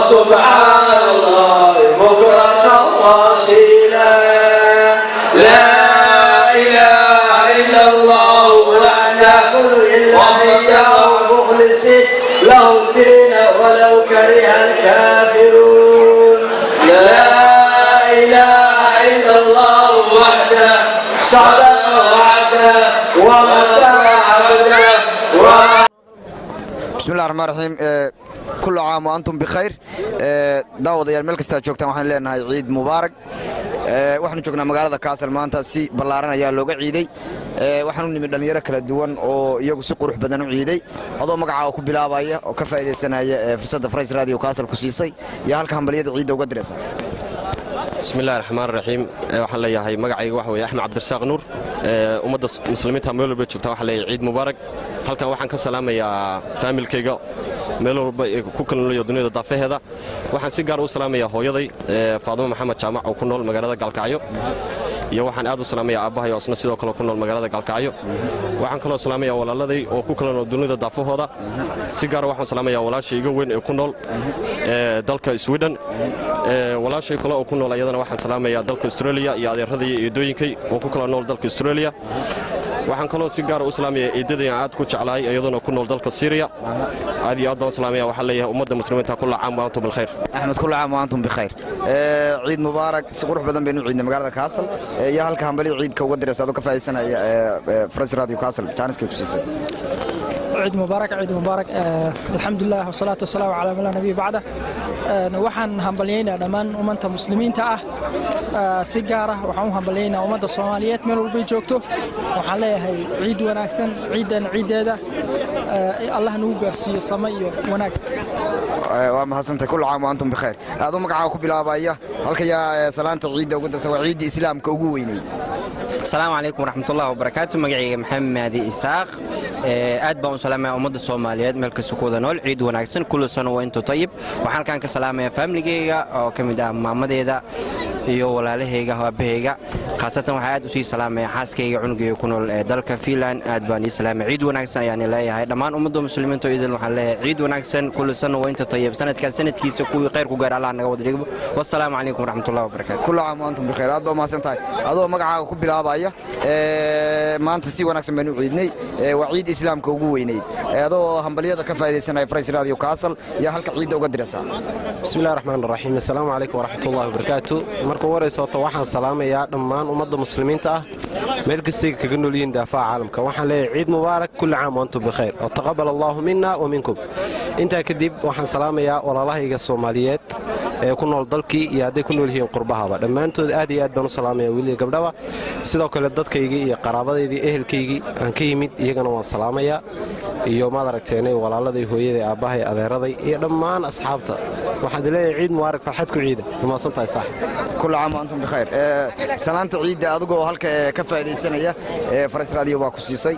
وسبحان الله بكرة وأصيلا. لا إله إلا الله ولا نعبد إلا إياه مخلصين له الدين ولو كره الكافرون. لا إله إلا الله وحده صدق وعده ونصر عبده و بسم الله الرحمن الرحيم. كل عام وأنتم بخير. Daawadayaal, meel kastaa joogtaan, waxaan leenahay ciid mubaarak. Waxaanu joognaa magaalada Kassel. Maanta si ballaaran ayaa looga ciiday. Waxaanu nimid dhallinyaro kala duwan oo iyagu si qurux badan u ciiday. Adoo magacaaga ku bilaabaya oo ka faa'iidaysanaya fursadda Frais Radio Kassel ku siisay, iyo halka hambalyada ciidda uga diraysa. Bismillahi raxmaan raxiim. Waxaan leeyahay, magacayga waxa weye Axmed Cabdirasaaq Nuur. Ummadda muslimiinta meel walba joogta waxaan leeyahay ciid mubaarak. Halkan waxaan ka salaamayaa faamilkayga meel walba ay ku kala noolaya dunida daafaheeda. Waxaan si gaar u salaamayaa hooyaday Faadimo Maxamed Jaamac oo ku nool magaalada Gaalkacyo, iyo waxaan aad u salaamayaa aabbahay oo isna sidoo kale ku nool magaalada Gaalkacyo. Waxaan kaloo salaamayaa walaaladay oo ku kala nool dunida daafahooda. Si gaara waxaan salaamayaa walaashay iga weyn ee ku nool dalka Sweden, walaashay kale oo ku nool ayadana waxaan salaamayaa dalka Australia, iyo adeeraday iyo eedooyinkay oo ku kala nool dalka Australia. Waxaan kaloo si gaara u salaamayaa eedaday aan aad ku jeclahay, iyaduna ku nool dalka Syria. Aad iyo aad baan u salaamaya. Waxaan leeyahay ummadda muslimiinta كل عام وأنتم بالخير. Axmed, كل عام وأنتم بخير. Ciid mubaarak. Si qurux badan baynu ciidnay magaalada Kassel. Iyo halka hambalyada ciidka uga diraysa adoo ka faa'iidaysanaya Frais Radio Kassel jaaniskay ku siisay? عيد مبارك، عيد مبارك. الحمد لله والصلاة والسلام على من لا نبي بعده. Waxaan hambalyaynaa dhammaan ummadda muslimiinta ah. Si gaar ah waxaan u hambalyaynaa ummadda Soomaaliyeed meel walbay joogto. Waxaan leeyahay ciid wanaagsan, ciidan ciideeda Allah nagu gaarsiiyo samo iyo wanaag. Waa mahadsantahay. كل عام وأنتم بخير. Adoo magacaaga ku bilaabaya, halka yaa salaanta ciidda ugu darsa? Waa ciidda islaamka ugu weynay. Asalaamu calaykum waraxmatullahi wabarakaatu. Magacayga Maxamed Maadi Isaaq. Aad baan u salaamaya ummadda Soomaaliyeed meel kasta ku wada nool. Ciid wanaagsan, كل سنة وأنتم طيب. Waxaan halkaan ka salaamaya faamiligeyga oo ka mid ah maamadeeda iyo walaalahayga, aabahayga. Khaasatan waxaa aad usii salaamaya xaaskayga, cunugayga ku nool ee dalka Finland. Aad baan ii salaamaya. Ciid wanaagsan ayaan leeyahay dhammaan ummadda muslimiinta oo idin. Waxaan leeyahay ciid wanaagsan, كل سنة وأنتم طيب. Sanadkan sanadkiisa kuwii khayr ku gaar Allah naga wada dhigo. Wassalaamu calaykum waraxmatullahi wabarakaatu. كل عام وأنتم بخير. Aad baa umahadsan tahay. Adoo magacaaga ku bilaabaya, maanta si wanaagsan baynu u ciidnay. Waa ciid islaamka ugu weynayd. Adoo hambalyada ka faa'iidaysanaya Frais Radio Kassel, yaa halka ciidda uga diraysaa? Bismillahi raxmaan raxiim. Assalaamu calaykum waraxmatullahi wabarakaatu. Marka ugu horeysa horta waxaan salaamayaa dhammaan ummadda muslimiinta ah meel kastay kaga nool yihiin daafaha caalamka. Waxaan leeyahay ciid mubaarak, كل عام وأنتم بخير وتقبل الله منا ومنكم. Intaa kadib waxaan salaamayaa walaalahayga Soomaaliyeed ee ku nool dalkii iyo hadday ku nool yihiin qurbahaba. Dhammaantood aad iyo aad baan u salaamaya, wiil iyo gabdhaba. Sidoo kale dadkaygii iyo qaraabadaydii, ehelkaygii aan ka yimid, iyagana waan salaamayaa, iyo maad aragteenay walaaladay, hooyaday, aabbahay, adeeraday iyo dhammaan asxaabta. Waxaan leeyahay ciid mubaarak, farxad ku ciida. Umahadsan tahay saaxib. كل عام وأنتم بخير. Salaanta ciidda adigoo halka ka faa'iidaysanaya, Frais Radio baa ku siisay.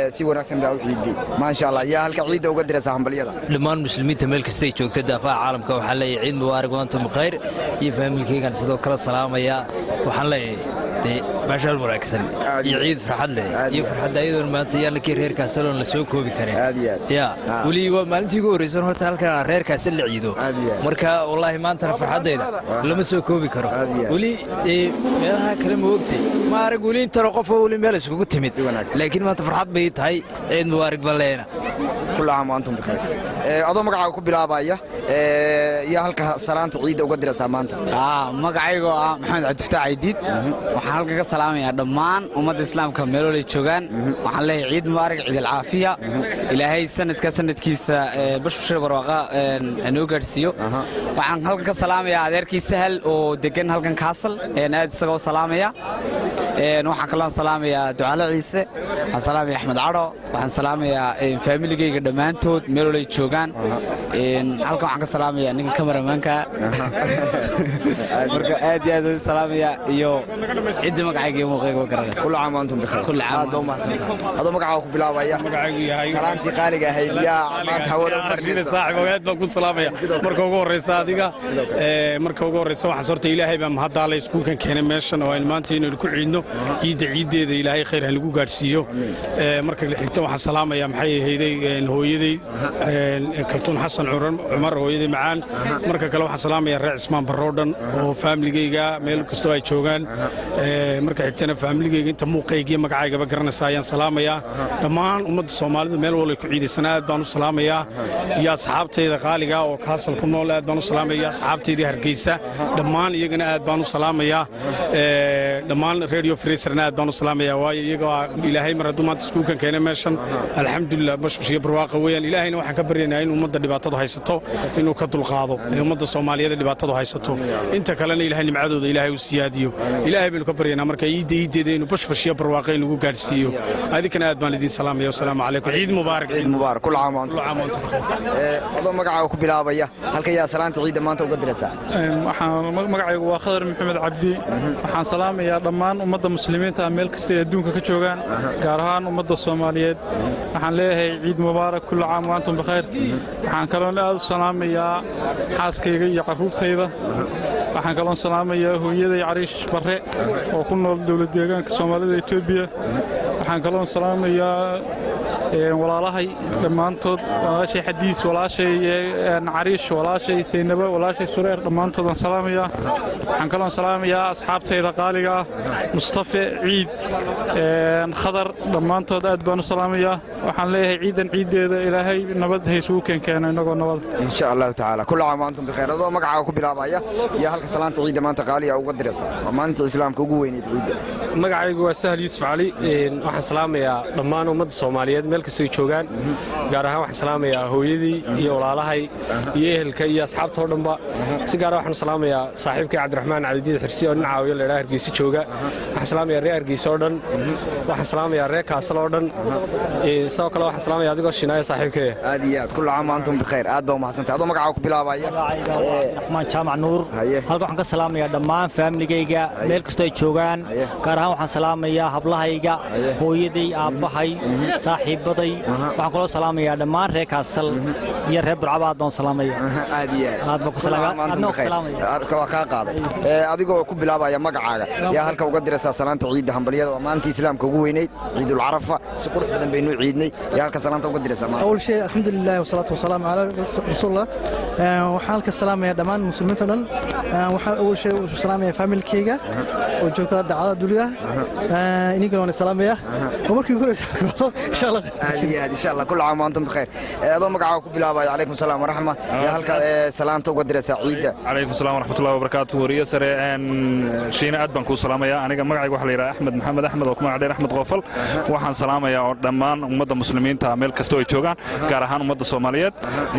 Si wanaagsan baa u ciiday, maasha Allah. Yaa halka ciidda uga diraysa hambalyada? Dhammaan muslimiinta meel kastay joogta daafaha caalamka waxaan leeyahay ciid mubaarak وأنتم بخير. Iyo faamilkaygan sidoo kale salaamaya. Waxaan leeyahay dee baashaal wanaagsan iyo ciid farxad leh iyo farxadda iyadoon maanta yaanakii reer Kassel oon la soo koobi karin. Ya weli waa maalintii ugu horreysan horta halkan aan reer Kassel la ciido. Marka wallaahi maantana farxaddayda lama soo koobi karo. Weli meelaha kale ma ogtay, ma arag weli intano qofoo weli meel iskugu timid, laakiin maanta farxad bay tahay. Ciid mubaarak baan leeyana. كل عام وأنتم بخير. Adoo magacaaga ku bilaabaya, yaa halka salaanta ciidda uga diraysaa maanta? Magacaygoo ah Maxamed Cabdifataax Caydiid, waxaan halkan ka salaamayaa dhammaan ummadda islaamka meeloolay joogaan. Waxaan leeyahay ciid mubaarak, ciid alcaafiya. Ilaahay sanadka sanadkiisa bashbashir barwaaqa noo gaadhsiiyo. Waxaan halkan ka salaamayaa adeerkii Sahal oo degan halkan Kassel, aad isagoo salaamaya. Waxaan kaloo salaamayaa Ducaale Ciise, waxaan salaamaya Axmed Cadho, waxaan salaamayaa faamiligayga dhammaantood meeloolay joogaan. Halkan waxaan ka salaamayaa ninka cameramanka. Marka aad iyo aad u salaamaya iyo ciddii magacayga iyo muuqayga garanaysa. كل عام وأنتم بخير. كل عام. Aad baa umahadsantahay. Adoo magacaaga ku bilaabaya, magacaygu yahay salaantii qaaliga ahayd yaa maanta hawada u marinaysa? Saaxib, aad baan ku salaamaya marka ugu horeysa adiga. Marka ugu horeysa waxaan horta Ilaahay baa mahaddaala iskuulkan keenay meeshan oo aynu maanta inaynu ku ciidno. Ciidda ciiddeeda Ilaahay khayr ha lagu gaadhsiiyo. Marka xigta waxaan salaamayaa, maxay ahayday, hooyaday Kaltuun Xasan Cumar, hooyaday macaan. Marka kale waxaan salaamayaa reer Cismaan Barro dhan oo faamiligayga meel kastoo ay joogaan. Marka xigtana faamiligayga inta muuqayga iyo magacaygaba garanaysa ayaan salaamayaa. Dhammaan ummadda Soomaalidu meel walay ku ciidaysan aad baan u salaamayaa, iyo asxaabtayda qaaliga oo Kaasal ku nool aad baan u salaamaya, asxaabtaydii Hargeysa dhammaan iyagana aad baan u salaamayaa. Dhammaan Radio Fraserna aad baan u salaamayaa, waayo iyaga Ilaahay mar hadduu maanta iskuulkan keenay meeshan, alxamdulilah, bashbash iyo barwaaqa weeyaan. Ilaahayna waxaan ka baryaynaa in ummadda dhibaatada haysato inuu ka dulqaado, ee ummadda Soomaaliyeed dhibaatadu haysato, inta kalena Ilaahay nimcadooda Ilaahay u siyaadiyo. Ilaahay baynu ka baryaynaa marka iidda iiddeeda inuu bashbash iyo barwaaqa inugu gaadhsiiyo. Adinkana aad baan idin salaamaya. Wasalaamu calaykum, ciid mubaarak. Ciid mubaarak, kul caam wa antum. Adoo magacaaga ku bilaabaya, halka yaa salaanta ciidda maanta uga diraysaa? Waxaan magacaygu waa Khadar Maxamed Cabdi. Waxaan salaamayaa dhammaan ummadda muslimiinta meel kasta ay adduunka ka joogaan, gaar ahaan ummadda Soomaaliyeed. Waxaan leeyahay ciid mubaarak, kullu caam wa antum bikhayr. Waxaan kaloon aad u salaamayaa xaaskayga iyo carruurtayda. Waxaan kaloon salaamayaa hooyaday Cariish Barre oo ku nool dowlad deegaanka Soomaalida Etoobiya. Waxaan kaloon salaamayaa walaalahay dhammaantood, walaashay Xadiis, walaashay Cariish, walaashay Saynabo, walaashay Sureer, dhammaantood waan salaamayaa. Waxaan kaloon salaamayaa asxaabtayda qaaliga ah, Mustafe, Ciid, Khadar, dhammaantood aad baan u salaamayaa. Waxaan leeyahay ciidan ciiddeeda Ilaahay nabad haysugu keenkeeno innagoo nabad. Insha Allahu tacaala, kul caam wa antum bikhayr. Adoo magacaaga ku bilaabaya, yaa halka salaanta ciidda maanta qaaliya uga diraysa? Waa maalinta Islaamka ugu weyneyd, ciidda. Magacaygu waa Sahal Yuusuf Cali. Waxaan salaamayaa dhammaan ummadda Soomaaliyeed meel kastoo ay joogaan. Gaar ahaan waxaan salaamayaa hooyadii iyo walaalahay iyo ehelka iyo asxaabta oo dhanba. Si gaara waxaan salaamayaa saaxiibkay Cabdiraxmaan Calidiid Xirsi oo nin caawiyo la idhaha Hargeysa jooga. Waxaan salaamayaa reer Hargeysa oo dhan. Waxaan salaamayaa reer Kaasal oo dhan. Sidoo kale waxaan salaamayaa adigoo Shinaaya saaxiibkaya. Aad iyo aad, kul caam wa antum bikhayr. Aad baa umahadsantahay. Adoo magacaaga ku bilaabaya? Cabdiraxmaan Jaamac Nuur. Halka waxaan ka salaamayaa dhammaan faamiligayga meel kastoo ay joogaan. Gaar ahaan waxaan salaamayaa hablahayga, hooyaday, aabbahay, saaxiibaday. Waxaan kaloo salaamayaa dhammaan reer Kaasal iyo reer Burcaba. Aad baan u salaamaya. Aad iyo aad. Aad baan ku salaamaya, adna ku salaamaya. Waa kaa qaaday. Adigoo ku bilaabaya magacaaga, yaa halka uga diraysaa salaanta ciidda, hambalyada? Waa maalinta Islaamka ugu weyneyd, Ciidul Carafa. Si qurux badan baynu ciidnay. Yaa halka salaanta uga diraysaa maanta? أول شيء الحمد لله والصلاة والسلام على رسول الله. Waxaan halka salaamaya dhammaan muslimiinta o dhan. Waxaan أول شيء u salaamaya faamilkayga oo jooga dacada dunida. Ininkana waan salaamaya oo markii ugu horeysa, insha Allah. Aad iyo aad, insha Allah, kul caam wa antum bikhayr. Adoo magacaaga ku bilaabaya, calaykum salaam waraxma, yaa halka salaanta uga diraysaa ciidda? Calaykum salaam waraxmatullahi wabarakaatu. Wariye sare Shiina, aad baan kuu salaamayaa. Aniga magacayga waxaa la yidhaha Axmed Maxamed Axmed oo ku magac dheer Axmed Qoofal. Waxaan salaamayaa oo dhammaan ummadda muslimiinta meel kastoo ay joogaan, gaar ahaan ummadda Soomaaliyeed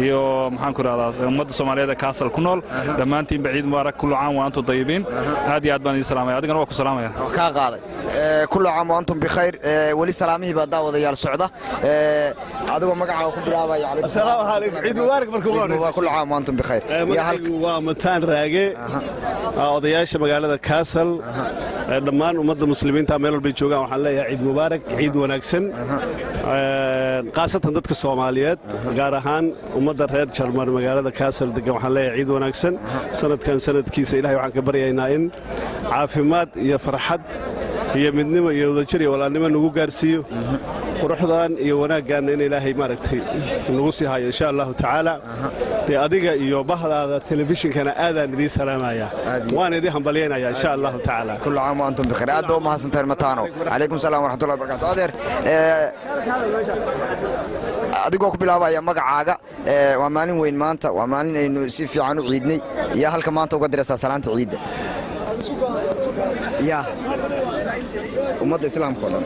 iyo, maxaan ku idhahdaa, ummadda Soomaaliyeed ee Kaasal ku nool. Dhammaantiinba ciid mubaarak, kullu caam wa antum dayibiin. Aad iyo aad baan idiin salaamaya, adigana waa ku salaamaya. Kaa qaaday. Kullu caam wa antum bikhayr. Weli salaamihii baa, daawadayaal, socda. Adigoo magacaaga ku bilaabaya? Asalaamu calaykum, ciid mubaarak marka ugu horeysa. Kullu caam wa antum bikhayr. Magacaygu waa Mataan Raage, odayaasha magaalada Kaasal. Dhammaan ummadda muslimiinta meel walbay joogaan waxaan leeyahay ciid mubaarak, ciid wanaagsan, khaasatan dadka Soomaaliyeed, gaar ahaan ummadda reer Jarmal magaalada Kaasal degan waxaan leeyahay ciid wanaagsan. Sanadkan sanadkiisa Ilahay waxaan ka baryaynaa in caafimaad iyo farxad iyo midnimo iyo wadajir iyo walaalnimo nagu gaarsiiyo, quruxdan iyo wanaaggaanna in Ilaahay, maaragtay, nagu sii hayo, insha Allahu tacaala. Dee adiga iyo bahdaada telefishinkana aadaan idiin salaamaya, waan idiin hambalyaynaya, insha Allahu tacaala. Kullu caam wa antum bikhayr. Aad baa u mahadsantahay, Mataano. Calaykum salaam waraxmatullahi wabarakatu. Adeer, adigoo ku bilaabaya magacaaga, waa maalin weyn maanta, waa maalin aynu si fiican u ciidnay. Yaa halka maanta uga diraysaa salaanta ciidda? Yaa ummadda Islaamka oo dhan?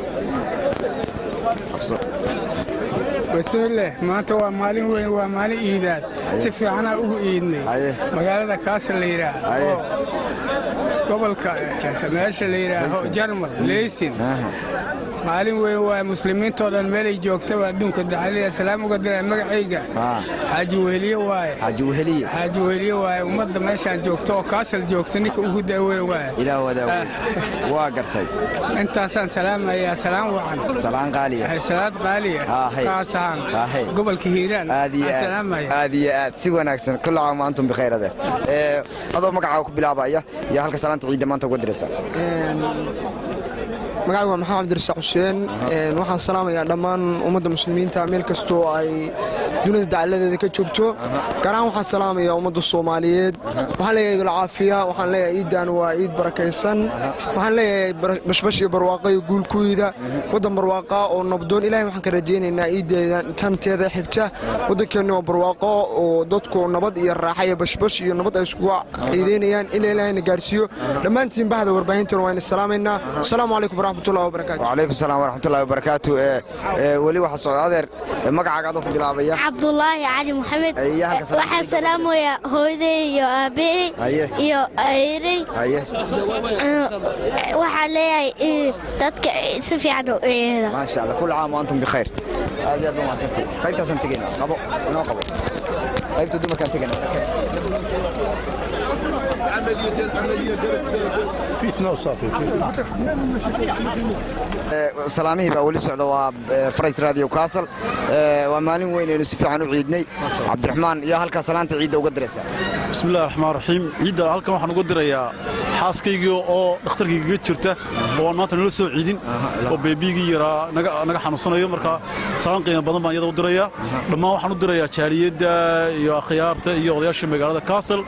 Bismillaah, maanta waa maalin weyn, waa maalin iidaad. Si fiicanaa ugu iidnay magaalada Kaasal la yidhaah oo gobolka meesha la yidhaaho Jarmal Leysin. Maalin weyn waa muslimiintoo dhan meelay joogtaba adduunka dacalida salaam uga diray. Magacayga Xaaji Weheliye waaye. Xaaji Weheliye. Xaaji Weheliye waaye. Ummadda meeshaan joogto oo Kaasal joogto ninka ugu daaweyn waaye. Ilaah wadaaweyn, waa gartay. Intaasaan salaamayaa, salaan wacan. Salaan qaaliya. Salaad qaaliya, kaas ahaan gobolka Hiiraan. Aad iyo aad, aad iyo aad, si wanaagsan. Kullu caam wa antum bikhayr. Adeer, adoo magacaaga ku bilaabaya, yaa halka salaanta ciidda maanta uga diraysaa? Magacaygu waa Maxamed Cabdirasaaq Xuseen. Waxaan salaamayaa dhammaan ummadda muslimiinta meel kastoo ay dunida dacaladeeda ka joogto. Gaar ahaan waxaan salaamayaa ummadda Soomaaliyeed. Waxaan leeyahay idul caafiya. Waxaan leeyahay ciidan waa ciid barakaysan. Waxaan leeyahay bashbash iyo barwaaqo iyo guul kuyda waddan barwaaqa oo nabdoon. Ilahay waxaan ka rajaynaynaa ciideeda tanteeda xigta waddankeenna oo barwaaqo oo dadku nabad iyo raaxa iyo bashbash iyo nabad ay iskugu ciideynayaan in Ilaahayna gaarsiiyo. Dhammaantiin bahda warbaahintuna waan salaamaynaa. Asalaamu calaykum waraxmatullahi wabarakaatu. Wacalaykum salaam waraxmatullahi wabarakaatu. Weli waxaa socda adeer, magacaaga adoo ku bilaabaya. Cabdulaahi Cali Maxamed. Iyo halka salaam. Waxaan salaamayaa hooyaday iyo aabbahay iyo ayeeray. Waxaan leeyahay dadka si fiican u ciida. Maasha Allah, كل عام وأنتم بخير. Aad iyo aad baa mahadsantihiin. Qaybtaasaan tegeyna, qabo inoo qabo, qaybta dumarkaan tegeyna. عمليه فتنه وصافي. Salaamihii baa weli socda. Waa Farays Radio Kassel. Waa maalin weyn aynu si fiican u ciidnay. Cabdiraxmaan, iyo halkaa salaanta ciidda uga diraysa. Bismi illahi raxmaan raxiim. Ciidda halkan waxaan uga dirayaa xaaskaygii oo dhakhtarkaygaga jirta oo aan maanta nala soo ciidin oo beebigii yaraa naga xanuunsanayo. Marka salaan qiimo badan baan iyada u dirayaa. Dhammaan waxaan u dirayaa jaaliyadda iyo akhyaarta iyo odayaasha magaalada Kassel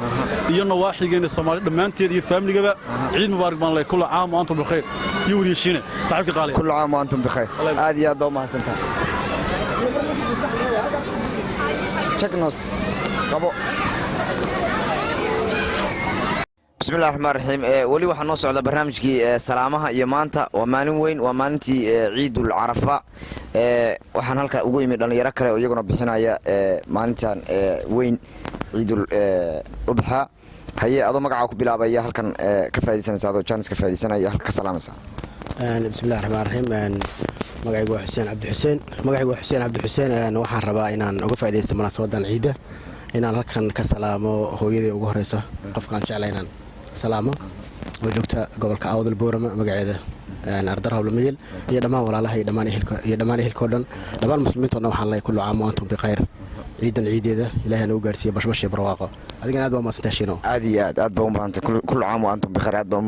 iyo nawaaxigeena Soomaali dhammaanteed iyo faamiligaba ciid mubaarak baan leeyahay. كل عام وأنتم بخير. Iyo weriye saaxiibka qaali. كل عام وأنتم بخير. Aad iyo aad baa u mahadsantahay. Chaknos qabo. Bismillahi raxmaan raxiim. Weli waxaa noo socda barnaamijkii salaamaha iyo maanta waa maalin weyn, waa maalintii ciidul carafa. Waxaan halka ugu imid dhallinyaro kale oo iyaguna bixinaya maalintan weyn, ciidul udxa. Haye, adoo magacaa ku bilaabaya, halkan ka faa'idaysanaysa, adoo jaanis ka faa'idaysanaya, halka ka salaamaysa. Bismillahi raxmaan raxiim. Magacaygu waa Xuseen Cabdi Xuseen. Magacaygu waa Xuseen Cabdi Xuseen. Waxaan rabaa inaan uga faaidaysto munaasabadan ciidda inaan halkan ka salaamo hooyadii ugu horeysa, qofkaan jeclay inaan salaamo oo joogta gobolka Awdal, Boorama, magaceeda Ardar Hawla Migel, iyo dhammaan walaalaha iyo dhammaan ehelka iyo dhammaan ehelkoo dhan, dhammaan muslimiinta o dhan. Waxaan leeyahay كل عام وأنتم بخير. Ciidan ciideeda Ilaahay nagu gaarsiiya bashbash iyo barwaaqo. Adigana aad baa umahadsantahay, Shiino. Aad iyo aad aad baa umahadantay. كل عام وأنتم بخير. Aad baa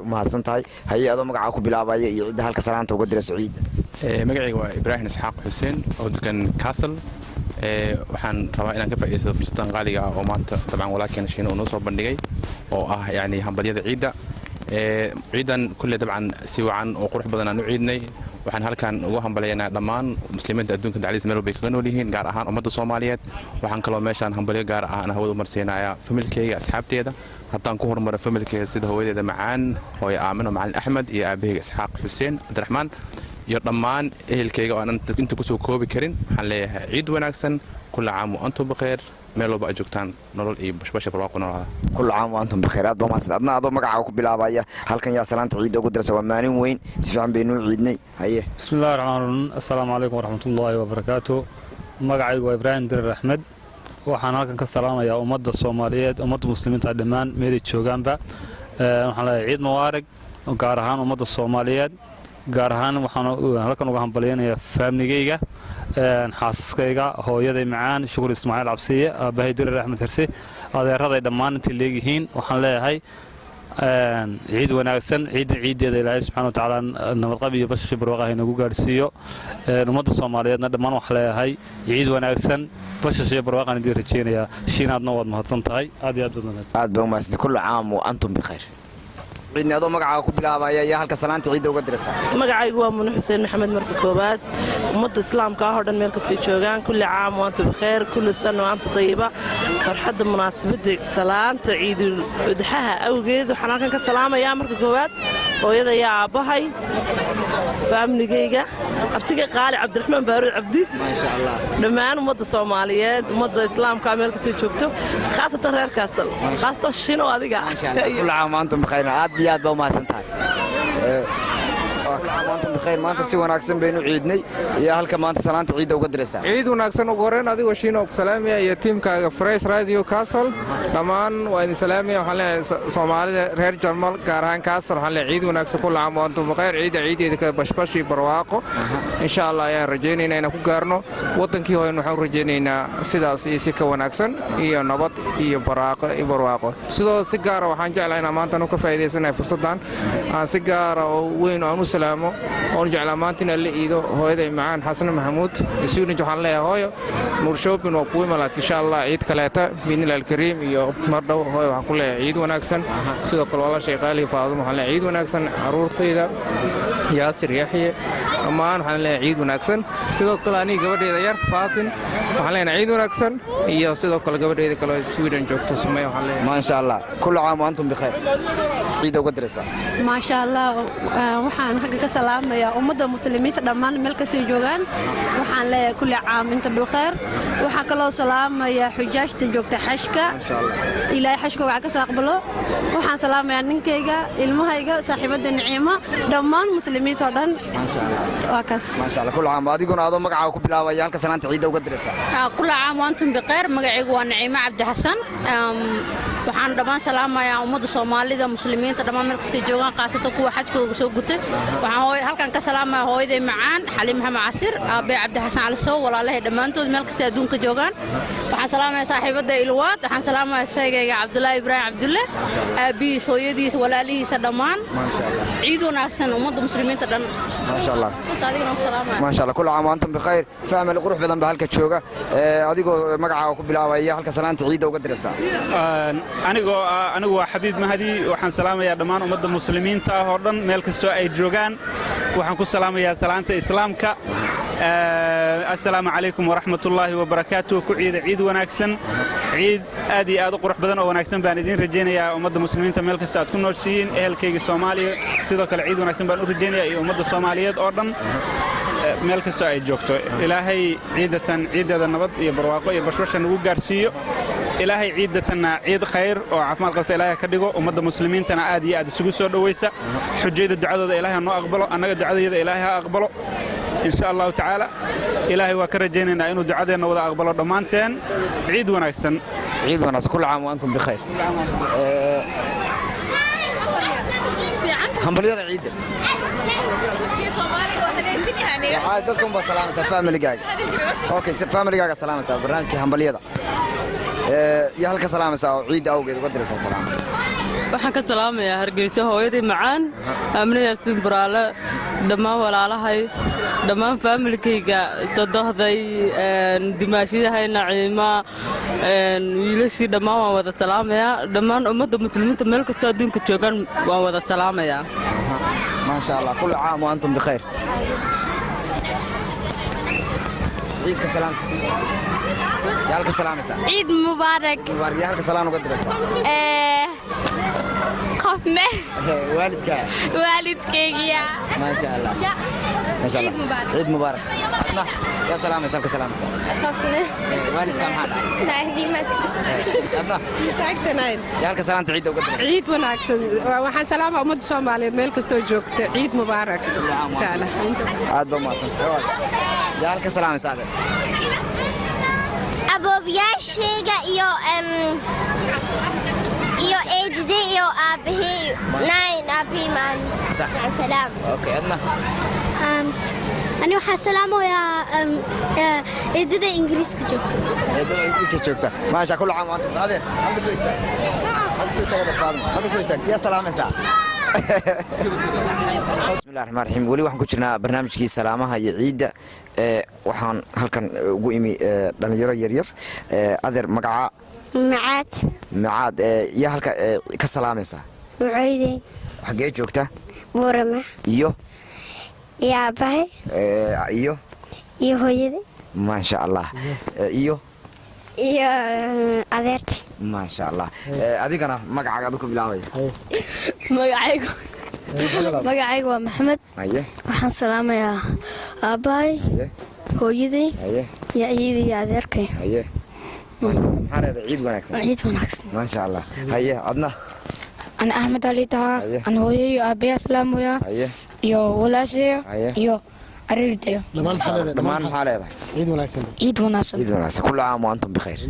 umahadsan tahay. Haye, adoo magacaa ku bilaabaya iyo cidda halka salaanta uga dirayso ciidda. Magacayga waa Ibraahim Isxaaq Xuseen oo degan Kassel. Waxaan rabaa inaan ka faa'iidsado fursaddan qaaliga ah oo maanta dabcan walaalkeena Shiino uu noo soo bandhigay oo ah yacni hambalyada ciidda. Ciidan kulle dabcan si wacan oo qurux badan aan u ciidnay. Waxaan halkan ugu hambalyaynaa dhammaan muslimiinta adduunka dacladiisa meel walba ay kaga nool yihiin, gaar ahaan ummadda Soomaaliyeed. Waxaan kaloo meeshaan hambalyo gaar ah aan hawada u marsiinayaa familkeyga, asxaabteeda. Haddaan ku horumaro familkeyga, sida hooyadeeda macaan, hooyo Aamino Macalin Axmed, iyo aabaheyga Isxaaq Xuseen Cabdiraxmaan, iyo dhammaan ehelkayga oo aan inta kusoo koobi karin, waxaan leeyahay ciid wanaagsan. كل عام وأنتم بخير. Meel walba aad joogtaan, nolol iyo bashbasha barwaaqo noolaada. كل عام وأنتم بخير. Aad baa mahadsan. Adna adoo magacaa ku bilaabaya, halkan yaa salaanta ciidda ugu diraysa? Waa maalin weyn, si fiican baynu u ciidnay. Haye. بسم الله الرحمن الرحيم. السلام عليكم ورحمة الله وبركاته. Magacaygu waa Ibraahim Dirir Axmed. Waxaan halkan ka salaamayaa ummadda Soomaaliyeed, ummadda muslimiinta dhammaan meelay joogaanba. Waxaan leeyahay ciid mubaarak, gaar ahaan ummadda Soomaaliyeed. Gaar ahaan waxaan halkan uga hambalyaynayaa faamligayga, xaasaskayga, hooyaday macaan Shukur Ismaaciil Cabsiye, aabbahay Dirir Axmed Herse, adeeraday dhammaan intay leegyihiin. Waxaan leeyahay ciid wanaagsan. Ciidda ciiddeeda Ilaahay subxana watacaala nabadqab iyo bashashi barwaaqaha inagu gaadhsiiyo. Ummadda Soomaaliyeedna dhammaan waxaan leeyahay ciid wanaagsan, bashash iyo barwaaqaan idiin rajeynayaa. Shiinaadna waad mahadsan tahay, aad iyo aad baad mahadsan. Aad baa umahadsan. كل عام وأنتم بخير. Ciidni adoo magacaaga ku bilaabaya, ayaa halka salaanta ciidda uga diraysa. Magacaygu waa Mune Xuseen Maxamed. Marka koowaad, ummadda islaamka ah oo dhan meel kastay joogaan, كل عام وأنتم بخير، كل سنة وأنتم طيبة. Farxadda munaasabadda salaanta ciidul udxaha awgeed waxaan halkan ka salaamayaa marka koowaad hooyada iyo aabbahay, faamligayga, abtiga qaali Cabdiraxmaan Baaruud Cabdi, dhammaan ummadda Soomaaliyeed, ummadda islaamka meel kastay joogto, khaasatan reer Kassel, khaasatan Shino adiga. كل عام وأنتم بخير. Aad iyo aad baa umahadsan tahay. كل عام وأنتم بخير. bikhayr. Maanta si wanaagsan baynu ciidnay. Iyo halka maanta salaanta ciidda uga diraysaa? Ciid wanaagsan. Ugu horreyn adigoo Shiina ku salaamaya iyo tiimkaaga Fresh Radio Kassel, dhammaan waa idin salaamaya. Waxaan leeyahay Soomaalida reer Jarmal, gaar ahaan Kassel, waxaan leeyahay ciid wanaagsan, kullu caam wa antum bikhayr. Ciidda ciideeda ka bashbash iyo barwaaqo insha Allah ayaan rajaynaynaa inaan ku gaarno wadankii hooyan. Waxaan u rajaynaynaa sidaas iyo si ka wanaagsan iyo nabad iyo baraaqo iyo barwaaqo. Sidoo si gaara waxaan jeclahay inaan maanta ka faa'iidaysanahay fursaddan, aan si gaara oo weyn aan u salaamo oon jeclaa maanta inaan la iido hooyaday macaan, Xasan Maxamuud Suulinj. Waxaan leeyahay hooyo, Nuur Shopping waa kugu imalaa insha Allah ciid kaleeta biidnillahi alkariim iyo mar dhow. Hooyo, waxaan ku leeyahay ciid wanaagsan. Sidoo kale walaashay qaali Faadum waxaan leeyahay ciid wanaagsan. Caruurtayda Yaasir, Yaxye, dhammaan waxaan leeyahay ciid wanaagsan. Sidoo kale aniga gabadheeda yar Faatin waxaan leenahay ciid wanaagsan, iyo sidoo kale gabadheeda kale oo Sweden joogto, Sumaya, waxaan leeyahay Maasha Allah, kullu caam wa antum bikhayr. Ciidda uga diraysaa? Maasha Allah, waxaan xagga ka salaamayaa ummadda muslimiinta dhammaan meel kastay joogaan. Waxaan leeyahay kulli caam inta bilkhayr. Waxaan kaloo salaamayaa xujaajta joogta xashka, Ilaahay xashkooga ha ka soo aqbalo. Waxaan salaamayaa ninkayga, ilmahayga, saaxiibadda Niciimo, dhammaan muslimiinta oo dhan. Waa kaas. Maasha Allah, kullu caam. Adiguna adoo magacaaga ku bilaabaya, halka salaanta ciidda uga diraysaa? Kula caam wa antum bikhayr. Magacaygu waa Naciimo Cabdi Xasan. Waxaan dhammaan salaamayaa ummadda Soomaalida, muslimiinta dhammaan meel kastay joogaan, khaasatan kuwa xajkooga soo gutay. Waxaan halkan ka salaamayaa hooyaday macaan, Xaliim Maxamed Casir, aabbay Cabdi Xasan Cali Sow, walaalahay dhammaantood meel kastay adduunka joogaan. Waxaan salaamayaa saaxiibadda Ilwaad. Waxaan salaamayaa saygayga Cabdulaahi Ibraahim Cabdulle, aabbihiis, hooyadiis, walaalihiisa dhammaan. Ciid wanaagsan ummadda muslimiinta dhan. Maasha Allah. Adigana ku salaamaya. Maasha Allah, kullu caam wa antum bikhayr. Family qurux badan baa halka jooga. Adigoo magacaaga ku bilaabaya, halka salaanta ciidda uga diraysaa? Anigoo ah, anigu waa Xabiib Mahdi. Waxaan salaamayaa dhammaan ummadda muslimiinta ah oo dhan meel kastoo ay joogaan. Waxaan ku salaamayaa salaanta islaamka: assalaamu calaykum waraxmatullaahi wabarakaatuh. Ku ciida ciid wanaagsan, ciid aad iyo aad u qurux badan oo wanaagsan baan idiin rajaynayaa, ummadda muslimiinta meel kastoo aad ku nooshihiin. Ehelkayga Soomaaliya sidoo kale ciid wanaagsan baan u rajaynayaa, iyo ummadda Soomaaliyeed oo dhan meel kastoo ay joogto. Ilaahay ciidatan ciiddeeda nabad iyo barwaaqo iyo bashbasha nagu gaarsiiyo. Ilaahay ciidatanna ciid khayr oo caafimaad qabta Ilaahay ka dhigo. Ummadda muslimiintana aad iyo aad isugu soo dhowaysa. Xujayda ducadooda Ilaahay ha noo aqbalo, annaga ducadayada Ilaahay ha aqbalo insha Allahu tacaala. Ilaahay waa ka rajaynaynaa inuu ducadeenna wada aqbalo dhammaanteen. Ciid wanaagsan. Ciid wanaagsan, kullu caam wa antum bikhayr. Hambalyada ciidda waxaa dadkan baa salaamaysaa, familigaaga. Okay, familigaaga salaamaysaa. Barnaamijkii hambalyada iyo halka salaamaysaa oo ciidda awgeed uga diraysaa salaam? Waxaan ka salaamayaa Hargeysa hooyadii macaan, Aamina Yaasiin Buraale, dhammaan walaalahay, dhammaan faamilkayga, dodohday, dimaashidahay, Naciima, wiilashii, dhammaan waan wada salaamayaa. Dhammaan ummadda muslimiinta meel kastoo adduunka joogaan waan wada salaamayaa. Maasha Allah, kullu caam wa antum bikhayr. Ciidka salaamta yaa halka salaamaysaa? Ciid mubaarak. Mubaarak. Yaa halka salaan uga diraysaa? Qofne. Waalidkaa? Waalidkaygiya. Maasha Allah, maasha Allah. Ciid mubaarak. Ciid mubaarak. Asma, yaa salaamaysa, halka salaamaysa? Qofne. Waalidkaa maxaa dhacay? Adna, yaa halka salaanta ciidda uga diraysaa? Ciid wanaagsan. Waxaan salaama ummadda Soomaaliyeed meel kastoo joogta. Ciid mubaarak insha Allah. Aad baa mahadsan. Yaa halka salaamaysa adeer? Aboobayaashayga iyo eedadey iyo aabahey, nine aabahey maan. Sax. Salaam. Okay, adna? Ani waxaa salaamayaa eedada Ingiriiska joogta. Eedada Ingiriiska joogta. Maasha, kullu caam wa antum. Adeer, halka soo istaag, halka soo istaag. Adeer Faadimo, halka soo istaag. Yaa salaamaysaa? Bismillahi raxmaan raxiim. Weli waxaan ku jirnaa barnaamijkii salaamaha iyo ciidda. Waxaan halkan ugu imi dhalinyaro yaryar. Adeer, magaca? Macaad. Macaad. Yaa halka ka salaamaysaa? Mucoydey. Xaggee joogta? Buurama. Iyo? Iyo aabbahay. Iyo? Iyo hooyaday. Maasha Allah. Iyo? Iyo adeerta. Maasha Allah. Adigana magacaaga adu ku bilaabaya? Magacaygu waa Maxamed. Haye. Waxaan salaamayaa aabbahay, hooyaday iyo ayeydii iyo adeerkay. Haye, maxaa leedahay? Ciid wanaagsan. Ciid wanaagsan. Maasha Allah. Haye, adna? Ana Axmed Ali tahaa. Haye. An hooyo iyo aabbayaa salaamoyaa. Haye. Iyo walaashaya. Haye. Iyo caruurtaya. Dhammaan maxaa leedahay? Ciid wanaagsan. Ciid wanaagsan. Kullu caam wa antum bikhayr.